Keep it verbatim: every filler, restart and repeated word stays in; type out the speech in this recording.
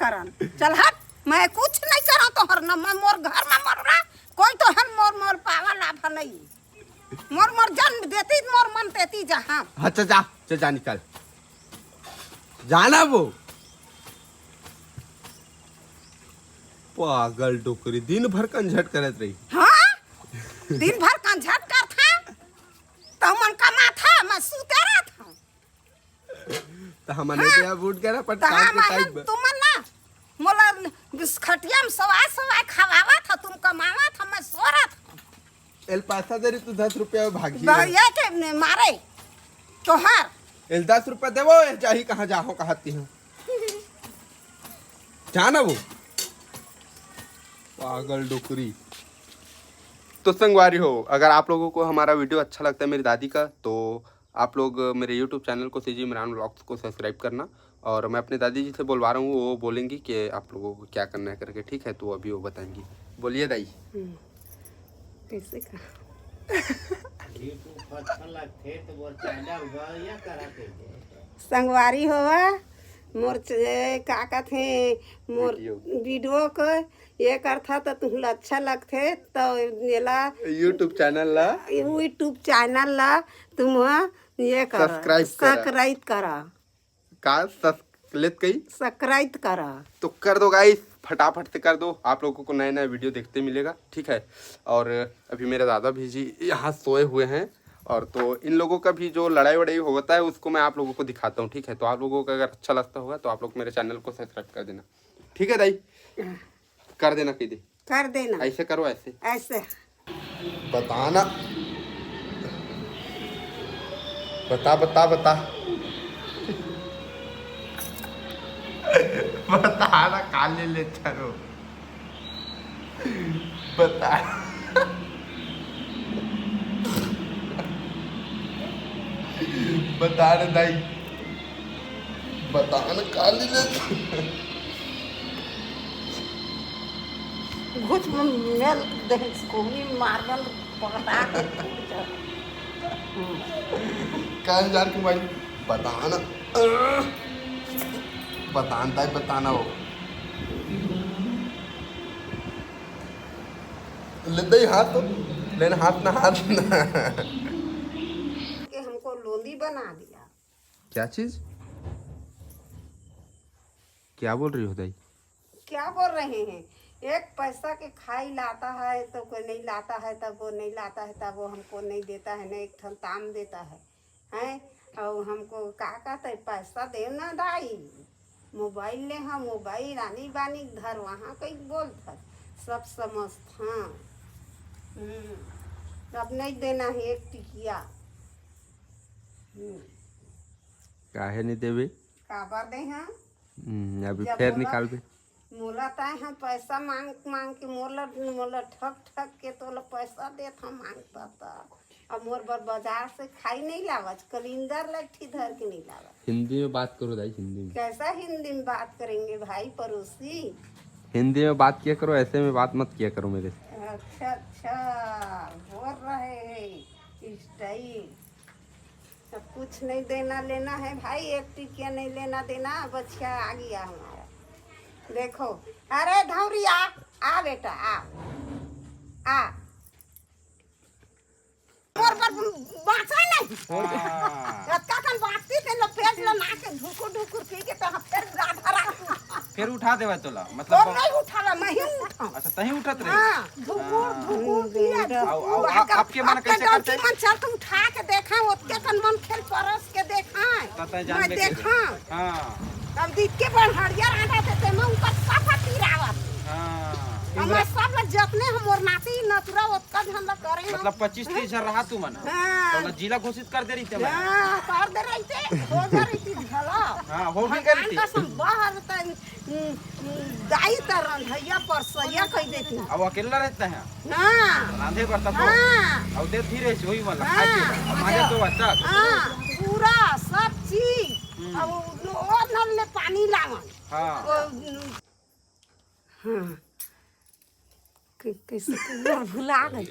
करन। चल हट, मैं कुछ नहीं करा तोहर, न मैं मोर घर में मोर ना, कोई तोहर मोर मोर पावा लाभ नहीं। मोर मोर जन्म देती, मोर मन तेती जहाँ। अच्छा, जा, जा, जा, निकल। जाना वो। पागल डोकरी, दिन भर कंझट करत रही। हाँ? दिन भर कंझट करत हा? तो मन कमात हा, मैं सूते रहत हा। तो हमन हाँ। नहीं अब उठ गए ना, पर तो काम के हम टाइम पर। तुमन ना, मोला खटिया में सवाए सवाए खवावत हा, तुम कमावत हा, मैं सो रहत हा। एल पैसा दे रही तू दस रुपया में भागी है। भैया के ने मारे, तोहार। एल दस रुपया देवो, एल जाही कहाँ जाहो कहती हूँ। जाना वो। पागल डोकरी। तो संगवारी हो, अगर आप लोगों को हमारा वीडियो अच्छा लगता है मेरी दादी का, तो आप लोग मेरे यूट्यूब चैनल को सीजी इमरान व्लॉग्स को सब्सक्राइब करना। और मैं अपने दादी जी से बोलवा रहा हूँ, वो बोलेंगी कि आप लोगों को क्या करना है करके, ठीक है? तो अभी वो बताएंगी। बोलिए दाई। हम्म, कैसे का? YouTube पर अच्छा लगथे तो वो चैनल बढ़िया करा के दे। संगवारी होवा, मोर च-, ए, का कथे, मोर वीडियो। वीडियो को ये करथा तो तुमला अच्छा लगथे, तो येला YouTube चैनल ला। YouTube चैनल ला तुम ये करा, सब्सक्राइब करा। सब्सक्राइब करा। का सस-, लेत कही? सब्सक्राइब करा। तो कर दो गाइस, फटाफट से कर दो, आप लोगों को नया नया वीडियो देखते मिलेगा, ठीक है? और अभी मेरे दादा भी जी यहाँ सोए हुए हैं, और तो इन लोगों का भी जो लड़ाई वड़ाई होता है उसको मैं आप लोगों को दिखाता हूँ, ठीक है? तो आप लोगों को अगर अच्छा लगता होगा तो आप लोग मेरे चैनल को सब्सक्राइब कर देना, ठीक है दाई? कर देना, कह दे। कर देना। ऐसे करो, ऐसे। ऐसे। बताना। बता, बता, बता। बताना, काले ले चलो। बता। बता रे दाई। बता न, काली ले। घुच मेल देख को भी मारबल पकड़ा के। हम्म। काहे जान के भाई? बता न। बता न दाई, बताना हो। ले दे हाथ तो, लेना हाथ ना, हाथ ना। कि हमको लोंदी बना दिया। क्या चीज? क्या बोल रही हो दाई? क्या बोल रहे हैं? एक पैसा के खाई लाता है तो कोई नहीं लाता है, तब वो नहीं लाता है, तब वो हमको नहीं देता है, नहीं एक ठन ताम देता है, हैं? और हमको का कहता है, पैसा दे ना दाई, मोबाइल ले, हाँ, मोबाइल आनी बानी धर, वहाँ कहीं बोलत हस, सब समझत, हाँ। हम्म, अब नहीं देना है एक टिकिया। हम्म। काहे नहीं देबे? काबर दे, हाँ? हम्म, अभी जब फेर मोला, निकालबे। मोला ताय हम पैसा मांग मांग के मोला, मोला ठग ठग के तोला पैसा देत हम मांगता था। अब मोर बर बाजार से खाई नहीं लावत, कलिंदर लट्ठी धर के नहीं लावत। हिंदी में बात करो दाई, हिंदी में। कैसा हिंदी में बात करेंगे भाई पड़ोसी? हिंदी में बात किया करो, ऐसे में बात मत किया करो मेरे से। अच्छा, अच्छा, बोल रहे हैं स्टाइल। अब कुछ नहीं देना लेना है भाई, एक टिकिया नहीं लेना देना। बच्चा आ गया हमारा, देखो। अरे धौरिया, आ बेटा, आ, आ। मोर बर बाँचे नहीं। हाँ। अतका कन बाँचती ते लो, पेट लो ना के ढुकुर ढुकुर पी के तो हम फिर राधा राधा। फिर उठा देवे तोला, मतलब वो नहीं उठाला, मैं ही उठाऊँ। अच्छा, तहीं उठत रहे? हाँ, ढुकुर हाँ। ढुकुर पिया, आओ, आओ, ढुकुर। आ-, आपके मन आपके कैसे डौकी करते? मन चल तो उठा के देखा, ओतके कन मन खेल परस के देखा। तो तय जान मैं में के देखा। हाँ। तब दिख के बढ़िया राधा थे, ते मैं उनका सब पीरावत। हाँ। अब मैं सब लोग जतने हम मोर नाती नतुरा ओतका झन ला करे हम। मतलब पच्चीस तीस जन रहा तू मन। हाँ। तो जिला घोषित कर दे रही थे मैं। हाँ, कर दे रही थे, हो जा रही थी झला। हाँ, हो भी कर रही थी। भगवान कसम, बाहर तन, हम्म, हम्म, दाई तरन, भैया परसैया कह देती। अब अकेला रहता है? हाँ। रांधे बर तको? हाँ। अब दे धीरे से, वही वाला, हाँ, खाए के। अब मजा तो अच्छा। हाँ, पूरा सब चीज। हम्म। अब वो, वो नल ले पानी लावन। हाँ। वो, हम्म, हाँ। कै-, कैसे तो मोर भुला गई।